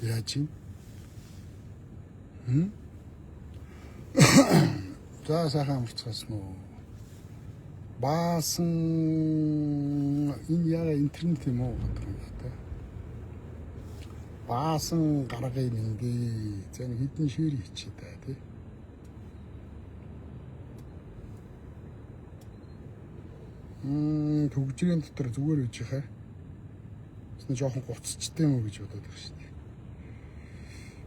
Яаж юм? Хм? За, сайхан амарцгаасан уу? Баасан энэ яга интернет юм уу гэдэг юм л та. Баасан гаргын мэндээ. За, нэг хэдэн share хийчихье та, тий. Түгжрийн дотор зүгээр үжих хаа. Тэс жоохон гуцчтай юм уу гэж бодоод байгаа шүү дээ.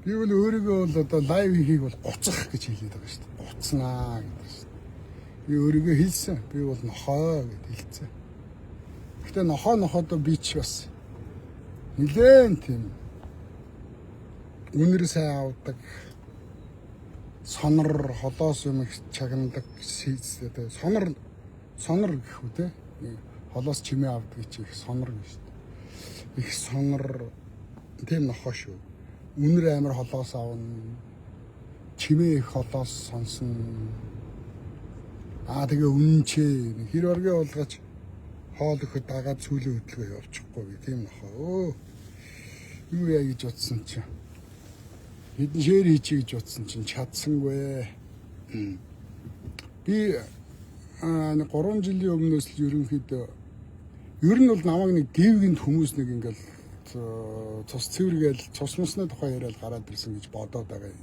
Би бол өөрийгөө бол одоо live хийхийг бол гуцах гэж хэлээд байгаа шүү дээ. Гуцнаа гэдэг шүү дээ. Би өөрийгөө хэлсэн. Би бол нохой гэд хэлсэн. Гэхдээ нохой нохойдоо би ч бас нилээн тийм үнэр сайн авдаг, сонор холоос юм их чагнадаг, сонор сонор гэх үү те, холоос чимээ авдаг чи их сонор гэж шүү дээ. Их сонор тийм нохой шүү. Үнэр амар холоос авна. Чимээ их холоос сонсно. Аа, тэгээ үнэнчээ хэр оргийн уулгач хоол өгөхөд дагаад сүүлийн хөдөлгөөн явуулчихгүй би тийм нохой. Өө, юу яа гэж бодсон чинь, хэдэн share хийчихье гэж бодсон чинь чадсангүй. Би нэг 3 жилийн өмнөөс л ерөнхийдөө ер нь бол намайг нэг гэвгэнд хүмүүс нэг ингээл цус цэвэргээл цус мусны тухай яриад гараад ирсэн гэж бодоод байгаа юм.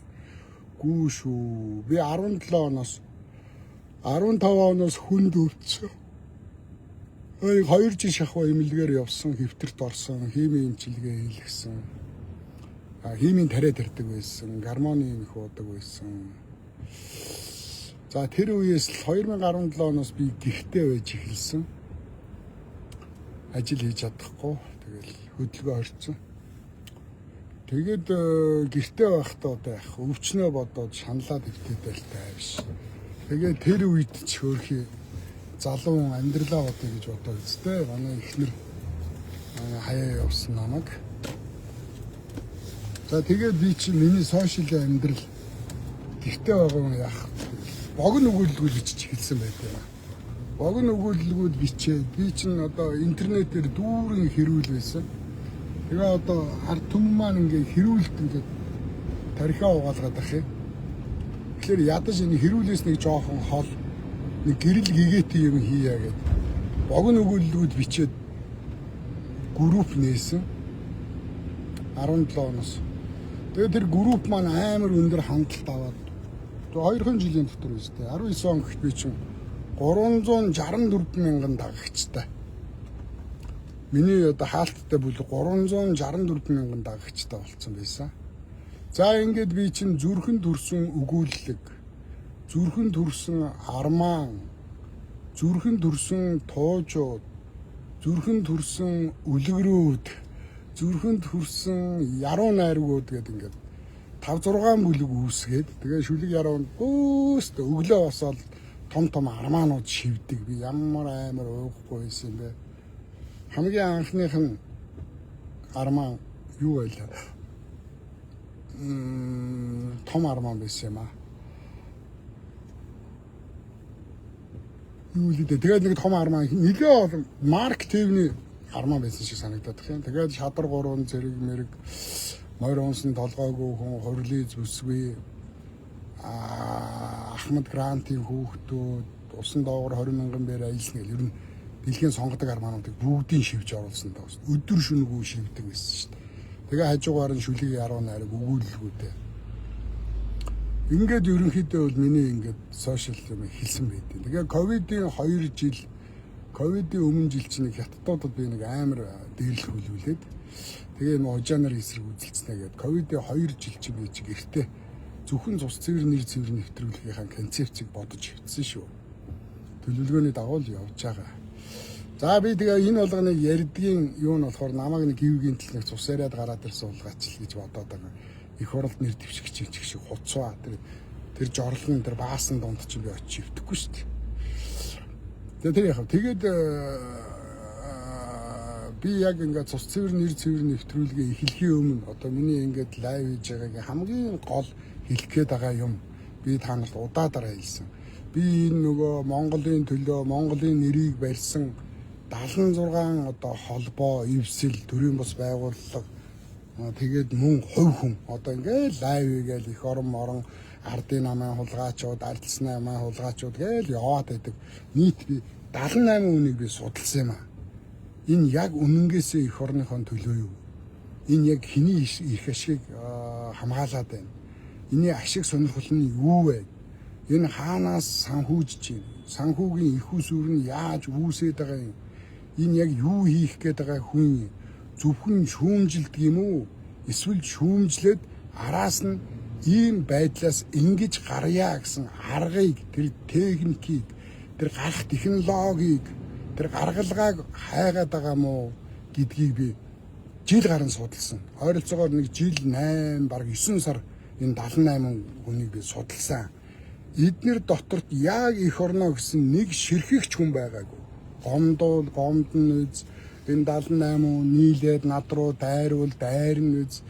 Гүү шүү. Би 17 оноос, 15 оноос хүнд өвдсөн. Ой, 2 жил шахуу эмнэлгээр явсан, хэвтэрт орсон, химийн эмчилгээ хийлгэсэн. Химийн тариа тарьдаг байсан, гормоны юм их уудаг байсан. За, тэр үеэс л 2017 оноос би гэртээ байж эхэлсэн. Ажил хийж чадахгүй. Тэгэл хөдөлгөөн хорцсон. Тэгээд гэртээ байхдаа одоо яг өвчнөө бодоод шаналаад өвтөдөл тайвш. Тэгээд тэр үед ч хөөрхий залуу амьдралаа бодъё гэж бодоо үстэй. Манай эхнэр хаяа явсан намайг. За, тэгээд би чи миний social амьдрал гэртээ байгаа юм яах богино өгүүлэлгүүд бичиж эхэлсэн байт юм аа. Богино өгүүлэлгүүд бичээд би чинь одоо интернетээр дүүрэн хэрүүл байсан. Тэгээ одоо ард түмэн маань ингээ хэрүүлэлт ингээ тархиа угаалгаад ах юм. Тэгэхээр ядаж энэ хэрүүлээс нэг жоохон хол нэг гэрэл гэгээтэй юм хийя гэд богино өгүүлэлгүүд бичээд групп нээсэн. 17 оноос. Тэгээ тэр групп маань амар өндөр хандлт аваад 2 жилийн дотор үстэй. 19 он гэхэд би чинь 364 мянган дагагчтай. Миний одоо хаалттай бүлэг 364 мянган дагагчтай болцсон байсан. За, ингээд би чинь зүрхэн төрсөн өгүүлэлэг, зүрхэн төрсөн армаан, зүрхэн төрсөн туужууд, зүрхэн төрсөн үлгэрүүд, зүрхэн төрсөн яруу найргууд гэдэг ингээд 5 6 бүлэг үүсгээд, тэгээ шүлэг яруунд бөөст өглөө босоод том том армаанууд шивдэг. Би ямар амар уухгүй байсан юм бэ? Хамгийн анхных нь армаан юу байлаа? Том армаан байсан юм аа. Юу л дээ. Тэгээд нэг том армаан нэлээ олон Марк Твений армаан байсан шиг санагдаад байна. Тэгээд шадар гурван зэрэг мэрэг морь унсан толгойгүй хүн, хурлын зүсгүй, Ахмад Грантын хүүхдүүд, усан доогоор 20 мянган бээр аялсан гэл ер нь дэлхийн сонгодог армаануудыг бүгдийг шивж оруулсан даа. Өдөр шөнөгүй шивдэг байсан шүү дээ. Тэгээ хажуугаар нь шүлэг яруу найраг өгүүлэлгүүдээ. Ингээд ерөнхийдөө бол миний ингээд social юм хэлсэн байдیں۔ Тэгээ ковидын 2 жил, ковидын өмнө жил чинь нэг хятадуудад би нэг амар дээрлэх хүлүүлээд тэгээ энэ хужаанаар эсрэг үзэлцнэ гээд ковидын 2 жил чинь би чи гэртээ зөвхөн цус цэвэр нэр цэвэр нэвтрүүлгийнхаа концепцийг бодож хэвдсэн шүү. Төлөвлөгөөний дагуу л явж байгаа. За, би тэгээ энэ болгоныг ярдгийн юу нь болохоор намайг нэг гів гинтэл нэг цус яриад гараад ирсэн уулгаач л гэж бодоод байгаа. Их хуралд нэр дэвшигч юм шиг хуцаа тэр жорлон тэр баасан дунд чинь би очиж ивдэхгүй шүү дээ. Тэгээ тэр яхав. Тэгээд би яг ингээд цус цэвэр нэр цэвэр нэвтрүүлгээ эхлэхийн өмнө одоо миний ингээд live хийж байгаагийн хамгийн гол хэлэх гээд байгаа юм би та нарт удаа дараа хэлсэн. Би энэ нөгөө Монголын төлөө Монголын нэрийг барьсан 76 одоо холбоо, эвсэл, төрийн бус байгууллага Тэгээд мөн хувь хүн одоо ингээл live хийгээл эх орон морон ардын намын хулгайчууд, ардчилсан намын хулгайчууд гээл яваад байдаг. Нийт би 78 хүнийг би судалсан юм аа. Энэ яг үнэнгээсээ эх орныхон төлөө юу? Энэ яг хэний эрх ашигыг хамгаалаад байна? Энийн ашиг сонирхол нь юу вэ? Энэ хаанаас санхүүжиж байна? Санхүүгийн эх үүсвэр нь яаж үүсээд байгаа юм? Энэ яг юу хийх гээд байгаа хүн юм? Зөвхөн шүүмжилдэг юм уу? Эсвэл шүүмжлээд араас нь ийм байдлаас ингэж гарья гэсэн аргыг, тэр техникийг, тэр гарах технологиг, тэр гаргалгааг хайгаад байгаа юм уу гэдгийг би жил гаран судалсан. Ойролцоогоор нэг жил 8 бараг 9 сар энэ 78 хүнийг би судалсан. Эднэр доторт яг эх орноо гэсэн нэг ширхэгч хүн байгаагүй. Гомдуул, гомдон үз, энэ 78 хүн нийлээд над руу дайруул, дайрна үз.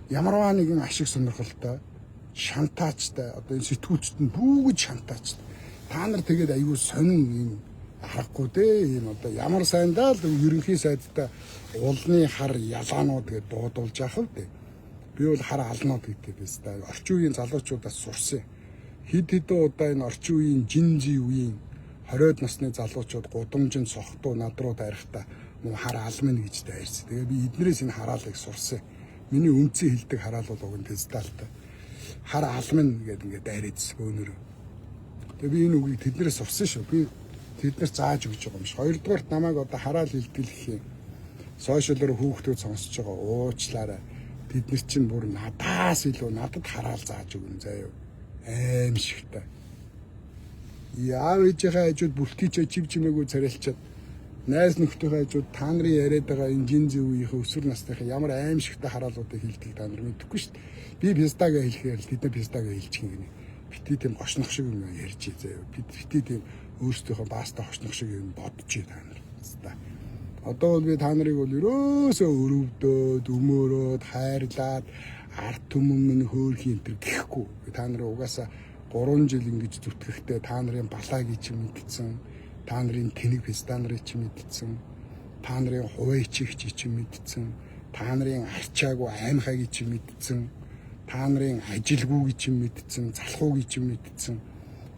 Ямарваа нэгэн ашиг сонирхолтой, шантаачтай, одоо энэ сэтгүүлчд нь бүгд шантаачтай. Та нар тэгээд аюу сонин юм аргагүй дээ. Ийм одоо ямар сайндаа л ерөнхий сайдтай улны хар ялаанууд гэж дуудулж яах вэ? Би бол хар алнууд гэдэг биз дээ. Орчин үеийн залуучуудаас сурсан. Хэд хэдэн удаа энэ орчин үеийн жинзи үеийн 20-од насны залуучууд гудамжинд сохтуу над руу дайрахтаа муу хар алмын гэж дайрсан. Тэгээ би эднэрээс энэ хараалыг сурсан. Миний өмцөн хилдэг хараал бол уг нь педалтай. Хар алмын гэдэг ингээд дайраадсэн бөөнөрөө. Тэгээ би энэ үгийг тэднэрээс сурсан шүү. Би тэднэр зааж өгч байгаа юм шиг. Хоёрдугаарт намайг одоо хараал хилдэг гэх юм. Сошиалор хүүхдүүд сонсож байгаа, уучлаарай. Тэд нар чинь бүр надаас илүү надад хараал зааж өгнө заяа. Аимшигтай. Яав ээжийнхээ хажууд бүлтийчээ чив чимээгүй царайлчаад найз нөхдийнхээ хажууд та нарын яриад байгаа энэ жин зүй үеийнхээ өсвөр насныхаа ямар аимшигтай хараалуудыг хэлдэг та нар мэдэхгүй шүү дээ. Би пистага хэлэхээр л тэд нар пистага хэлчих юм гинэ. Бити тийм гошнох шиг юм ярьж заяа. Бити тийм өөрсдийнхөө баастай хошнох шиг юм бодчих та нар. Писта. Одоо бол би та нарыг бол ерөөсөө өрөвдөөд, өмөөрөөд, хайрлаад ард түмэн минь хөөрхий энэ төр гэхгүй. Би та нарын угаасаа 3 жил ингэж зүтгэхдээ та нарын балаагийг чи мэдсэн, та нарын тэнэг писта нарыг чи мэдсэн, та нарын хувайчих чи мэдсэн, та нарын арчаагүй аймхайг чи мэдсэн, та нарын ажилгүйг чи мэдсэн, залхуугийг чи мэдсэн.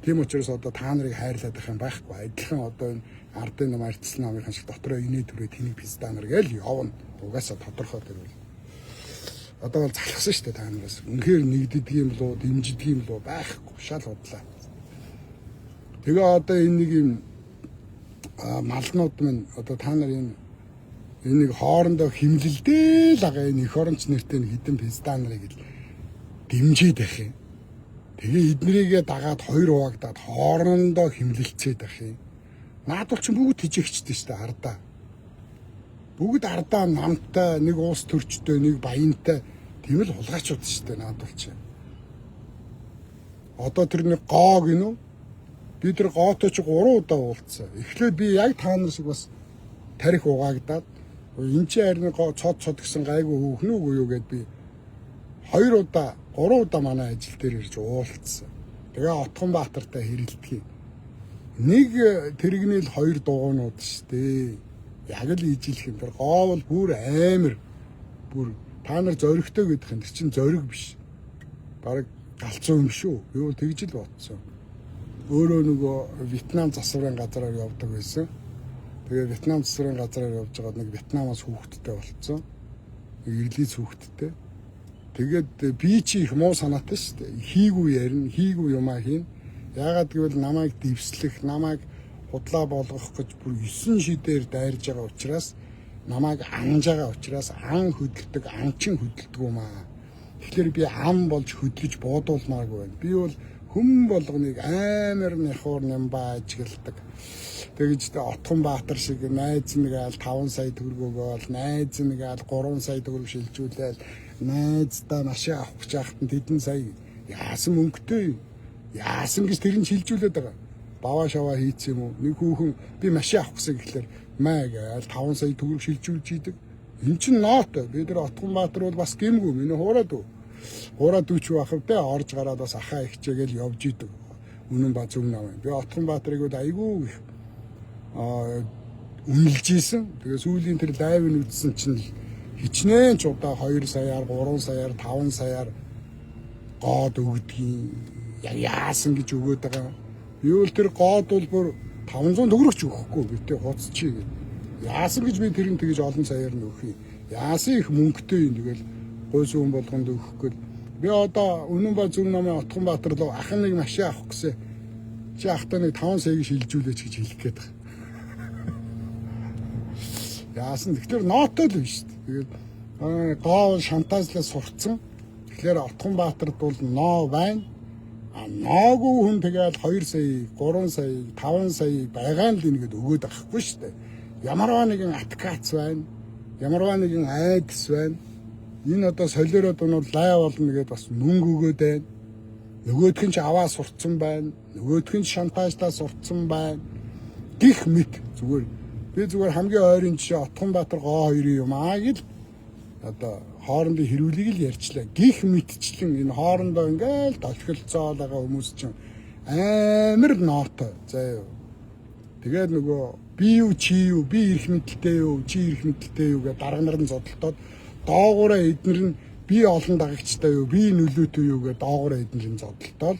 Тийм учраас одоо та нарыг хайрлаад байх юм байхгүй. Адилхан одоо энэ ардын нам ардчилсан намынхан шиг дотроо инээ түрээ тэнийг писта нар гээл явна. Угаасаа тодорхой тэр бол. Одоо бол залхсан шүү дээ та нараас. Үнэхээр нэгддэг юм болоо, дэмждэг юм болоо байхгүй. Шал худлаа. Тэгээ одоо энэ нэг юм малнууд минь одоо та нар энэ энийг хоорондоо химлэлдээ л байгаа энэ эх оронч нэртэй хідэн писта нарыг л дэмжиж байх юм. Тэгээ эднэрийгээ дагаад хоёр хуваагдаад хоорондоо химлэлцээд байх юм. Наадвал чинь бүгд хижээгчтэй шүү дээ ардаа. Бүгд ардаа намтай, нэг уус төрчтэй, нэг баянтай тийм л хулгайчуд шүү дээ наадвал чинь. Одоо тэр нэг гоо гинүү. Би тэр гоотой чи 3 удаа уулзсан. Эхлээд би яг та нар шиг бас тарих угаагдаад энэ чи харин гоо цод цод гэсэн гайгүй хөөхнө үгүй юу гэд би 2 удаа 3 удаа манай ажил дээр ирж уулзсан. Тэгээ Отгон Баатартай хэрэлдэх юм. Нэг тэрэгний л хоёр дугуйнууд шүү дээ. Яг л ижилх юм. Тэр гоо бол бүр амар. Бүр та нар зоригтой гэдэг юм. Тэр чинь зориг биш. Бараг галзуу юм шүү. Би бол тэгж л бодсон. Өөрөө нөгөө Вьетнам засварын газраар явдаг байсан. Тэгээ Вьетнам засварын газраар явж байгаад нэг Вьетнамаас хүүхэдтэй болцсон. Ирлиз хүүхэдтэй. Тэгээд би чи их муу санаатай шүү дээ. Хийгүй ярина, хийгүй юмаа хийн. Яагаад гэвэл намайг дэвслэх, намайг худлаа болгох гэж бүр 9 шидээр дайрж байгаа учраас, намайг анж байгаа учраас ан хөдөлдөг, анчин хөдөлдөг юм аа. Тэгэхээр би ам болж хөдлөж буудуулмааргүй байна. Би бол хүн болгоныг амар няхуур нямбаа ажигладаг. Тэгэж Отгон Баатар шиг найз нэг аал 5 сая төгрөг өгөөл, найз нэг аал 3 сая төгрөг шилжүүлээл, найздаа машин авах гэж яхад нь тэдэн сая яасан мөнгөтэй яасан гэж тэр нь шилжүүлээд байгаа. Баваа шаваа хийц юм уу? Нэг хүүхэн би машин авах гэсэн гэхлээр маа гээл 5 сая төгрөг шилжүүлж идэг. Эн чинь ноот. Би тэр Отгон Баатар бол бас гэмгүй. Миний хуурай дүү. Хуурай дүү ч байх вэ? Орж гараад бас ахаа ихчээгээл явж идэг. Үнэн ба зөв нам. Би Отгон Баатарыг бол айгүй их үнэлж исэн. Тэгээ сүүлийн тэр live нь үзсэн чинь Хичнээн ч удаа 2 саяар, 3 саяар, 5 саяар гоод өгдгийн яг яасан гэж өгөөд байгаа. Би бол тэр гоод бол бүр 500 төгрөгч өгөхгүй битээ хуцчих гэд. Яасан гэж би тэр нь тэгж олон саяар нь өгөх юм. Яасан их мөнгөтэй юм тэгэл гуйсан хүн болгонд өгөхгүй. Би одоо Үнэн ба зөв намын Отгонбаатар руу ахын нэг машин авах гэсэн. Чи ахтаа нэг 5 саяг шилжүүлээч гэж хэлэх гээд байгаа. Яасан тэгэхээр нотой л биш шүү дээ. Тэгээд гоо шантажлаа сурцсан. Тэгэхээр Отгонбаатарт бол ноо байна. А ноогүү хүн тэгэл 2 сая, 3 сая, 5 сая байгаа нь л нэгэд өгөөд авахгүй шүү дээ. Ямарваа нэгэн отказ байна. Ямарваа нэгэн айдас байна. Энэ одоо солиороо дунууд лай болно гэдээ бас мөнгө өгөөд байна. Нөгөөх нь ч аваа сурцсан байна. Нөгөөх нь шантажлаа сурцсан байна. Гих мэт зүгээр би зүгээр хамгийн ойрын жишээ Отгонбаатар гоо хоёрын юм аа гэл одоо хоорондын хэрүүлгийг л ярьчлаа. Гих мэтчлэн энэ хоорондоо ингээл толхилцоол байгаа хүмүүс чинь амар ноото заа юу. Тэгээд нөгөө би юу чи юу би эрх мэдэлтэй юу чи эрх мэдэлтэй юу гэж дарга нар нь зодолтоод доогуураа эднэр нь би олон дагагчтай юу би нөлөөтэй юу гэж доогуураа эднэр нь зодолтоод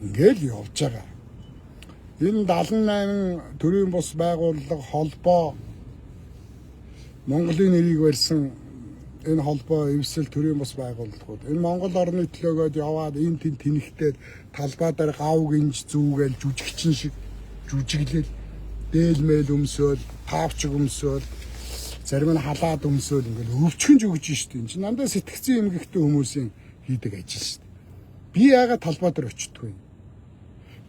ингээл явж байгаа. Энэ 78 төрийн бус байгууллага холбоо Монголын нэрийг барьсан энэ холбоо эвсэл төрийн бус байгууллагууд энэ Монгол орны төлөөгөөд яваад энэ тэн тэнэгтэй талбай дээр гав гинж зүүгээл жүжигчин шиг жүжиглэл дээл мэйл өмсөөл таавчиг өмсөөл зарим нь халаад өмсөөл ингээл өвчгөнж өгч штеп. Энэ чинь дандаа сэтгцэн эмгэгтэй хүмүүсийн хийдэг ажил штеп. Би яагаад талбай дээр очдгүй?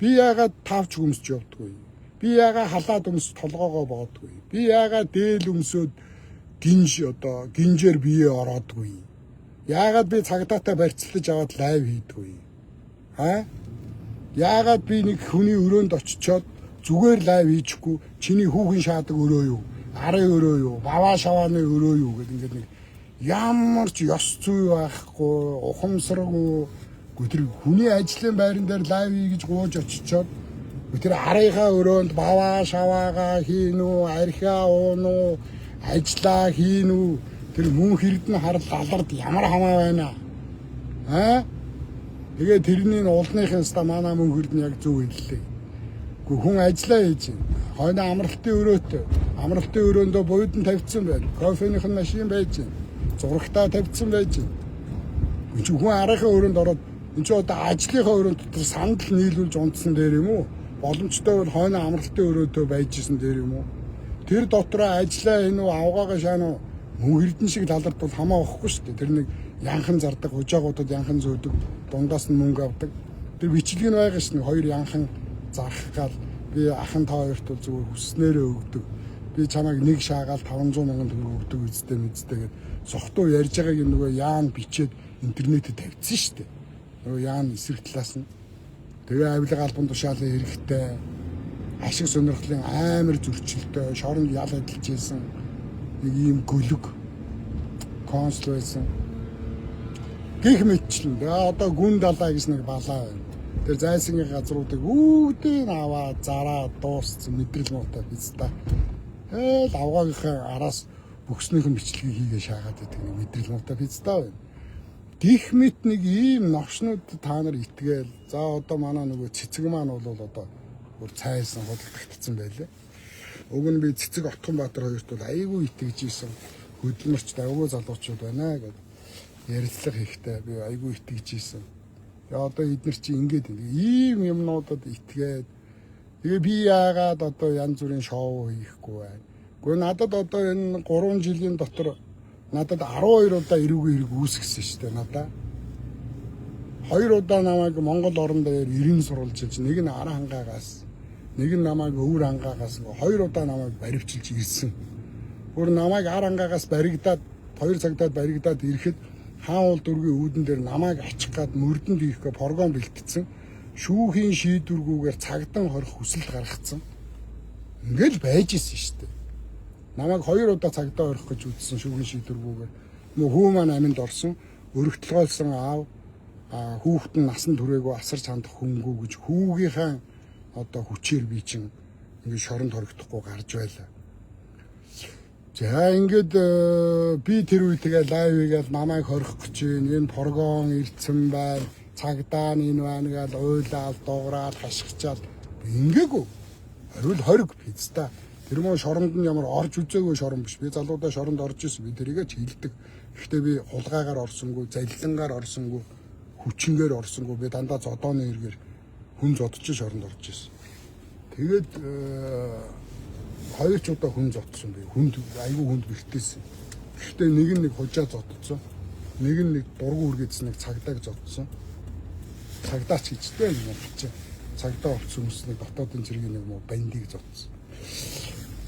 Би яагаад таавч өмсч явдгүй? Би яагаад халаад өмс толгоогоо боодгүй? Би яагаад дээл өмсөөд гинж одоо гинжээр бие ороодгүй? Яагаад би цагдаатай барьцлаж аваад live хийдгүй? Аа? Яагаад би нэг хүний өрөөнд очичоод зүгээр live хийчихгүй чиний хүүхэн шаадаг өрөө юу? Арын өрөө юу? Баваа шавааны өрөө юу гэдэг ингээд нэг ямар ч ёс зүй байхгүй, ухамсаргүй. Тэр хүний ажлын байран дээр live хий гэж гууж очичоод тэр арынхаа өрөөнд баваа шаваагаа хийн үү, архиа уун уу, ажлаа хийн үү? Тэр мөн хэрдэн харал алард ямар хамаа байна? Аа? Тэгээ тэрний уулныхын ста манай мөн хэрдэн яг зөв хэллээ. Гэхдээ хүн ажлаа хийж байна. Хойно амралтын өрөөтэй. Амралтын өрөөндөө буйдан тавьчихсан байна. Кофеных нь машин байж байна. Зурагтаа тавьчихсан байж байна. Энд чинь хүн арынхаа өрөөнд ороод энэ чинь одоо ажлынхаа өрөөнд дотор сандал нийлүүлж унтсан дээр юм уу? Боломжтой бол хойно амралтын өрөөтэй байж исэн дээр юм уу? Тэр дотроо ажлаа энэ үү авгаагаа шаана уу? Мөн хэрдэн шиг лалард бол хамаа авахгүй шүү дээ. Тэр нэг янхан зардаг, хужаагуудад янхан зөөдөг, дундаас нь мөнгө авдаг. Тэр бичлэг нь байгаа шин хоёр янхан зарах гал би ахын та хоёрт бол зүгээр хүснээрээ өгдөг. Би чамайг нэг шаагаал 500 мянган төгрөг өгдөг үсттэй мэдтэй гэд сохтуу ярьж байгааг нөгөө яан бичээд интернетэд тавьчихсан шүү дээ. Нөгөө яан эсрэг талаас нь тэгээ авилга албан тушаалын хэрэгтэй ашиг сонирхлын амар зөрчилтэй шоронд ял адилж байсан нэг ийм гөлөг консул байсан. Гэх мэтчлэн. Тэгээ одоо гүн далаа гэж нэг балаа байна. Тэр зайсангийн газруудыг бүгдийг аваад зараад дууссан мэдрэл муутай биз та. Тэгэл авгаагийнхаа араас бөхснийх нь бичлэгийг хийгээ шаагаад байдаг нэг мэдрэл муутай биз та байна. Гэх мэт нэг ийм новшнууд та нар итгээл. За одоо манай нөгөө цэцэг маань бол одоо бүр цайсан худалдагдсан байлээ. Уг нь би цэцэг Отгонбаатар хоёрт бол айгүй итгэж исэн. Хөдөлмөрч айгүй залуучууд байна гэд ярилцлага хийхдээ би айгүй итгэж исэн. Тэгээ одоо эднэр чи ингээд ийм юмнуудад итгээд тэгээ би яагаад одоо янз бүрийн шоу хийхгүй байна. Гэхдээ надад одоо энэ 3 жилийн дотор надад 12 удаа эрүүгийн хэрэг үүсгэсэн шүү дээ надаа. 2 удаа намайг Монгол орон дээр 90 сурвалжилж, нэг нь ара хангаагаас, нэг нь намайг өвөр хангаагаас 2 удаа намайг баривчилж ирсэн. Бүр намайг ар хангаагаас баригдаад 2 цагтаад баригдаад ирэхэд хаан уул дөргийн үүдэн дээр намайг ачих гад мөрдөнд ирэхгээ програм бэлтгэсэн. Шүүхийн шийдвэргүйгээр цагдан хорих хүсэл гаргацсан. Ингээл байж исэн шүү дээ. Намайг 2 удаа цагдаа орох гэж үзсэн шүүхийн шийдвэргүйгээр. Мөн хүү маань аминд орсон, өргөтлгөөлсөн аав хүүхэд нь насан туршаагүй асарч хандах хөнгүү гэж хүүгийнхаа одоо хүчээр би чинь ингээд шоронд хоригдохгүй гарч байлаа. За ингээд би тэр үе тэгээ live хийгээл намайг хорих гэж байна. Энэ прогон ирцэн байна. Цагдаа нь энэ байна гээл уйлаал, дуграал, хашгичаал ингээгүй. Хоривол хориг пизда. Тэр мөн шоронд нь ямар орж үзээгүй шорон биш. Би залуудаа шоронд орж ирсэн. Би тэрийгэ ч хилдэг. Гэхдээ би хулгайгаар орсонгүй, залилангаар орсонгүй, хүчингээр орсонгүй. Би дандаа зодооны эргээр хүн зодч шоронд орж ирсэн. Тэгээд хоёр ч удаа хүн зодсон би. Хүнд айгүй хүнд бэртээсэн. Гэхдээ нэг нь нэг хужаа зодцсон. Нэг нь нэг дургу үргээдсэн нэг цагдааг зодсон. Цагдаач гэжтэй юм чи. Цагдаа болцсон хүмүүс нэг дотоодын цэргийн нэг муу бандыг зодсон.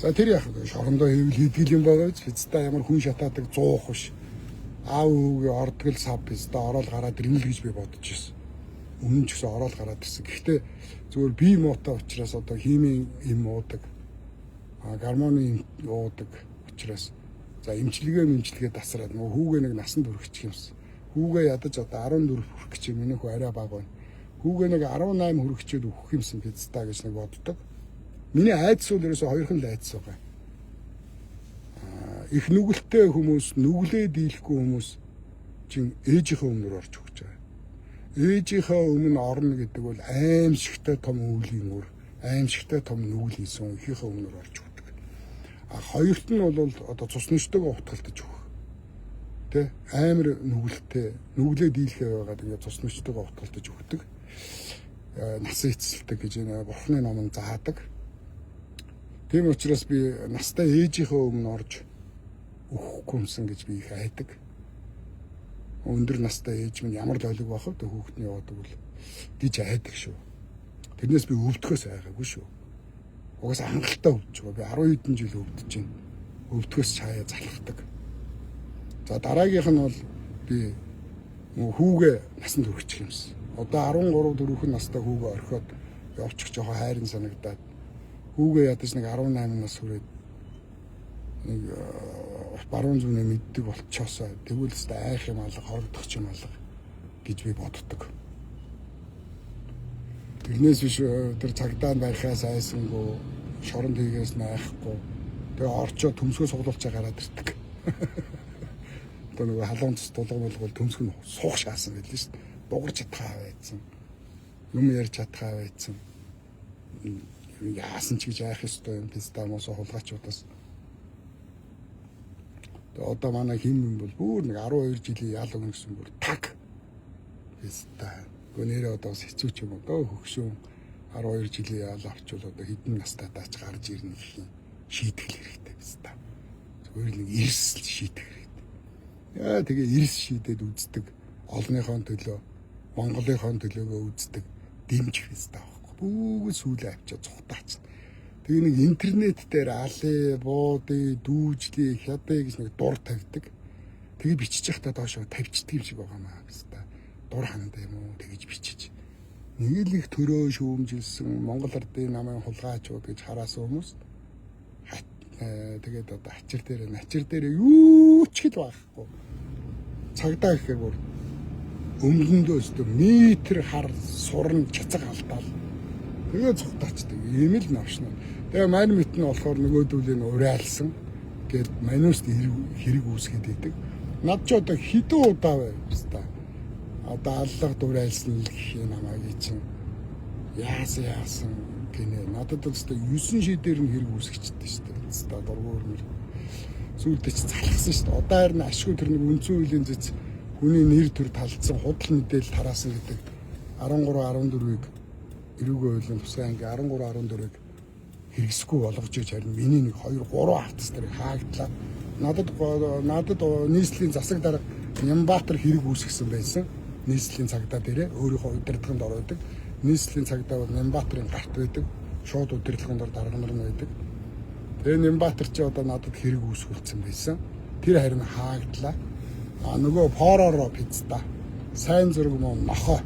За тэр яах вэ? Шорондоо хийвэл хийдэг юм байгаа биз? Пизда ямар хүн шатаадаг зуух биш. Аав өвгөө ордгол сав пизда ороод гараад ирнэ л гэж би бодож ирсэн. Өмнө ч гэсэн ороод гараад ирсэн. Гэхдээ зүгээр би муутай учраас одоо химийн эм уудаг, гормоны эм уудаг учраас за эмчилгээ дасраад нөгөө хүүгээ нэг насанд хүрчих юмсан. Хүүгээ ядаж одоо 14 хүрэх гэж миний хүү арай бага байна. Хүүгээ нэг 18 хүрчихээд өгөх юмсан пизда гэж нэг боддог. Миний айдас бол ерөөсөө хоёрхан л айдас байгаа. Их нүгэлтэй хүмүүс, нүглээ дийлэхгүй хүмүүс чинь ээжийнхээ өмнөр орж өгч байгаа. Ээжийнхээ өмнө орно гэдэг бол аимшигтай том өвлийн үр, аимшигтай том нүгэл хийсэн эхийнхээ өмнөр орж өгдөг. А хоёрт нь бол одоо цус нөштөгөө утгалтаж өгөх. Тэ амар нүгэлтэй, нүглээ дийлэхээ байгаад ингээд цус нөштөгөө утгалтаж өгдөг. Насан эцэлдэг гэж энэ бурхны ном нь заадаг. Тийм учраас би настай ээжийнхээ өмнө орж өгөхгүй юмсан гэж би их айдаг. Өндөр настай ээж минь ямар л ойлог байх вэ? Хүүхдний яваадаг бол гэж айдаг шүү. Тэрнээс би өвдөхөөс айгаагүй шүү. Угаасаа хангалттай өвдөж байгаа. Би 10 хэдэн жил өвдөж байна. Өвдөхөөс чаяа залхдаг. За дараагийнх нь бол би хүүгээ насанд хүрчих юмсан. Одоо 13 4 настай хүүгээ орхиод явчих жоохон хайрын санагдаад хүүгээ ядаж нэг 18 нас хүрээд нэг баруун зүүнээ мэддэг болчоосоо тэгвэл өстой айх юм алга, хорогдох юм алга гэж би боддог. Тэрнээс биш тэр цагдаа барихаас айсангүй, шоронд хийгээс найхгүй. Тэгээ орчоо төмсгөө суглуулчаа гараад ирдэг. Одоо нөгөө халуун цус тулга болгол төмсг нь суух шаасан байлээ шүү дээ. Дугарч чадхаа байцсан. Юм ярьж чадхаа байцсан. Яасан ч гэж айх ёстой юм пистамос хулгайчудаас. Тэгээ одоо манай хин юм бол бүр нэг 12 жилийн ял өгнө гэсэн бүр так писта. Гэхдээ нэрээ одоо бас хэцүү ч юм одоо хөгшөөн 12 жилийн ял авчвал одоо хэдэн настай даач гарч ирнэ гэх юм шийтгэл хэрэгтэй писта. Зүгээр нэг эрсэл шийдэх хэрэгтэй. Яа тэгээ эрс шийдээд үздэг олонныхоо төлөө Монголынхоо төлөөгөө үздэг дэмжих писта байхгүй. Бүгд сүүлээ авчаа цухтаач. Тэгээ нэг интернет дээр алээ, буудыг, дүүжлээ, хядаа гэж нэг дур тавьдаг. Тэгээ бичиж явахдаа доошоо тавьчихдаг юм шиг байгаа маа писта. Дур хандаа юм уу тэгэж бичиж. Нэг л их төрөө шүүмжилсэн Монгол ардын намын хулгайчууд гэж хараасан хүмүүс тэгээд одоо ачир дээр начир дээр юу ч хэл байхгүй. Цагдаа гэхээр бүр өмлөндөө өстө метр хар сурн чацаг алдаал. Тэгээ цухтаачдаг. Ийм л навшна. Тэгээ мань мэт нь болохоор нөгөөдүүлийн урайлсан гэд мануст хэрэг үүсгээд идэг. Над ч одоо хэдэн удаа байв та. Одоо аллах дурайлсан л гэх юм намайг чинь яасан гинэ. Надад бол өстой 9 шидээр нь хэрэг үүсгэжтэй шүү дээ. Өстой дургу өрмөр. Сүүлдээ чи залхсан шүү дээ. Одоо харин ашгүй тэр нэг үндсэн хуулийн зэц хүний нэр төр талдсан худал мэдээлэл тараасан гэдэг 13 14-ийг эрүүгийн хуулийн тусгай анги 13 14-ийг хэрэгсэхгүй болгож иж харин миний нэг 2 3 хавтас дээр хаагдлаа. Надад нийслэлийн засаг дарга Нямбатар хэрэг үүсгэсэн байсан. Нийслэлийн цагдаа дээрээ өөрийнхөө удирдлаганд ороодаг. Нийслэлийн цагдаа бол Нямбатарын гарт байдаг. Шууд удирдлаганд ор дарга нар нь байдаг. Тэгээ Нямбатар чи одоо надад хэрэг үүсгүүлсэн байсан. Тэр харин хаагдлаа. А нөгөө пороро пицта. Сайн зураг мөн нохоо.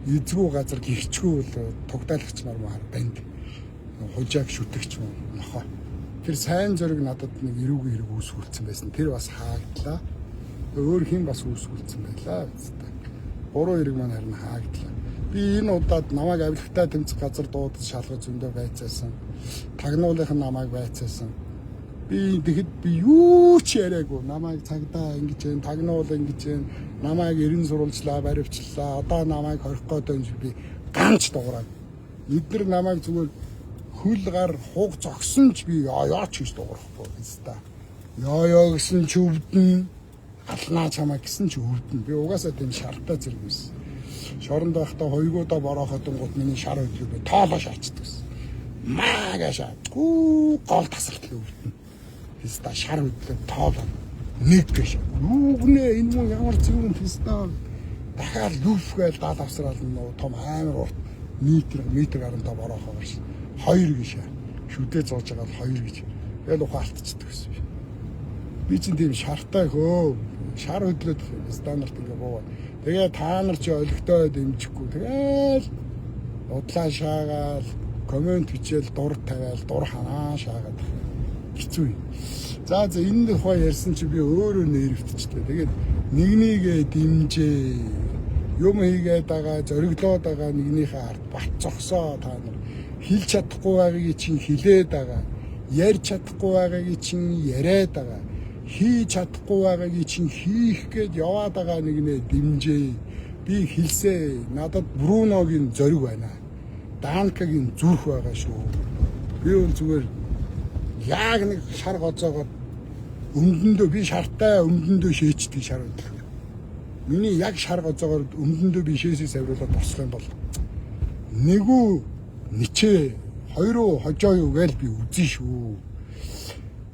Эзгүй газар гихчгүй бол тугдаалагч нар маар банд. Хужааг шүтгч мөн нохоо. Тэр сайн зураг надад нэг эрүүгийн хэрэг үүсгүүлсэн байсан. Тэр бас хаагдлаа. Өөр хэн бас үүсгүүлсэн байлаа. Гурван хэрэг маань харин хаагдлаа. Би энэ удаад намайг авилгатай тэмцэх газар дуудаж шалгаж зөндөө байцаасан. Тагнуулынх нь намайг байцаасан. Би тэгэхэд би юу ч яриаггүй. Намайг цагдаа ингэж юм, тагнуул ингэж юм, намайг эрен сурвалжлаа, баривчлаа. Одоо намайг хорих гээд байна би ганц дуурайг. Эднэр намайг зүгээр хөл гар хуг зогсон ч би яа яа ч гэж дуурахгүй хэвээр. Яа яа гэсэн чи өвдөн, алнаа чамаа гэсэн чи өвдөн. Би угаасаа тийм шартай зэрэг байсан. Шоронд байхдаа хоёргуудаа борооход гот миний шар хөдлөө би тоолоо шаачдаг гэсэн. Магаашаа. Гүү гол тасралтыг өвдөн. Писта шар хөдлөө тоолоо. Нэг гэж. Юу гэнэ энэ мөн ямар зөвөн писта дахиад лүф гээл дал авсраал нөө том амар урт метр метр гарантай бороохоо гарсан. Хоёр гэж. Шүдээ зууж байгаа л хоёр гэж. Тэгэл ухаан алдчихдаг гэсэн. Би чинь тийм шартай хөө. Шар хөдлөөд стандарт ингээ буугаад. Тэгээ та нар чи олигтой дэмжихгүй. Тэгээл удлаа шаагаал, коммент бичээл, дур тавиал, дур ханаа шаагаад хэцүү юм. За за энэ тухай ярьсан чи би өөрөө нервтчихлээ. Тэгээд нэгнийгээ дэмжээ. Юм хийгээд байгаа, зориглоод байгаа нэгнийхээ ард бат зогсоо та нар. Хэлж чадахгүй байгаагийг чинь хэлээд байгаа. Ярьж чадахгүй байгаагийг чинь яриад байгаа. Хийж чадахгүй байгаагийг чинь хийх гээд яваад байгаа нэгнээ дэмжээ. Би хэлсээ, надад Бруногийн зориг байна. Данкагийн зүрх байгаа шүү. Би бол зүгээр яг нэг шар гоцоогоод өмдөндөө би шартай өмдөндөө шээчдэг шар хөдлөх. Миний яг шар гоцоогоор өмдөндөө би шээсээ савруулаад босох юм бол нэгүү ничээ хоёроо хожоо юу гээл би үзэн шүү.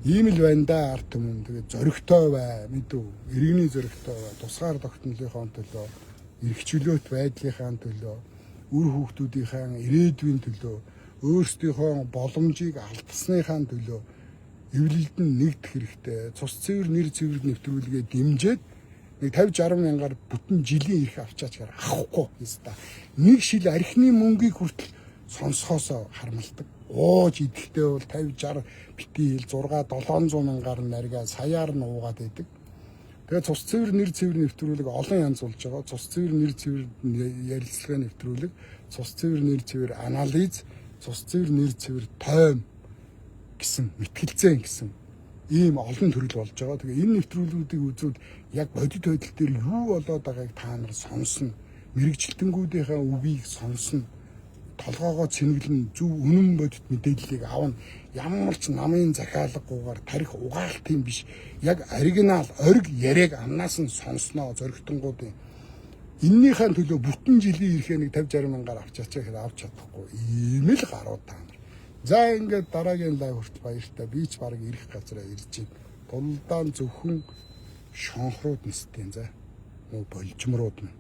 Ийм л байна да ард түмэн. Тэгээд зоригтой бай мэдүү. Иргэний зоригтой бай. Тусгаар тогтнолынхоо төлөө, эрх чөлөөт байдлынхаа төлөө, үр хүүхдүүдийнхээ ирээдүйн төлөө, өөрсдийнхөө боломжийг алдсныхаа төлөө эвлэлд нь нэгдэх хэрэгтэй. Цус цэвэр нэр цэвэр нэвтрүүлгээ дэмжиж нэг 50 60 мянгаар бүтэн жилийн эрх авчаач гар авахгүй юм. Нэг шил архины мөнгийг хүртэл сонсохоосоо харамлдаг. Ууж идэхтэй бол 50 60 бити хил 6 700 мянгаар наргаа саяар нь уугаад байдаг. Тэгээ цус цэвэр нэр цэвэр нэвтрүүлэг олон янз болж байгаа. Цус цэвэр нэр цэвэр ярилцлагын нэвтрүүлэг, цус цэвэр нэр цэвэр анализ, цус цэвэр нэр цэвэр тойм гэсэн мэтгэлцээн гэсэн ийм олон төрөл болж байгаа. Тэгээ энэ нэвтрүүлгүүдийг үзвэл яг бодит байдал дээр юу болоод байгааг та нар сонсно. Мэргэжилтэнгүүдийнхээ үгийг сонсно. Толгоогоо цэнэглэн зөв үнэн бодит мэдээллийг авна. Ямар ч намын захиалгагүйгээр тарих угаалт юм биш. Яг оригинал ориг яриаг амнаас нь сонсноо зоригтонгуудын. Эннийхээ төлөө бүтэн жилийн эрхээ нэг 50 60 мянгаар авчаач гэхэд авч чадахгүй. Ийм л гарууд та нар. За ингээд дараагийн live хүртэл баяртай. Би ч баг ирэх газараа ирж байна. Тулдаан зөвхөн шонхрууд нисдэг за. Муу болжмрууд нь.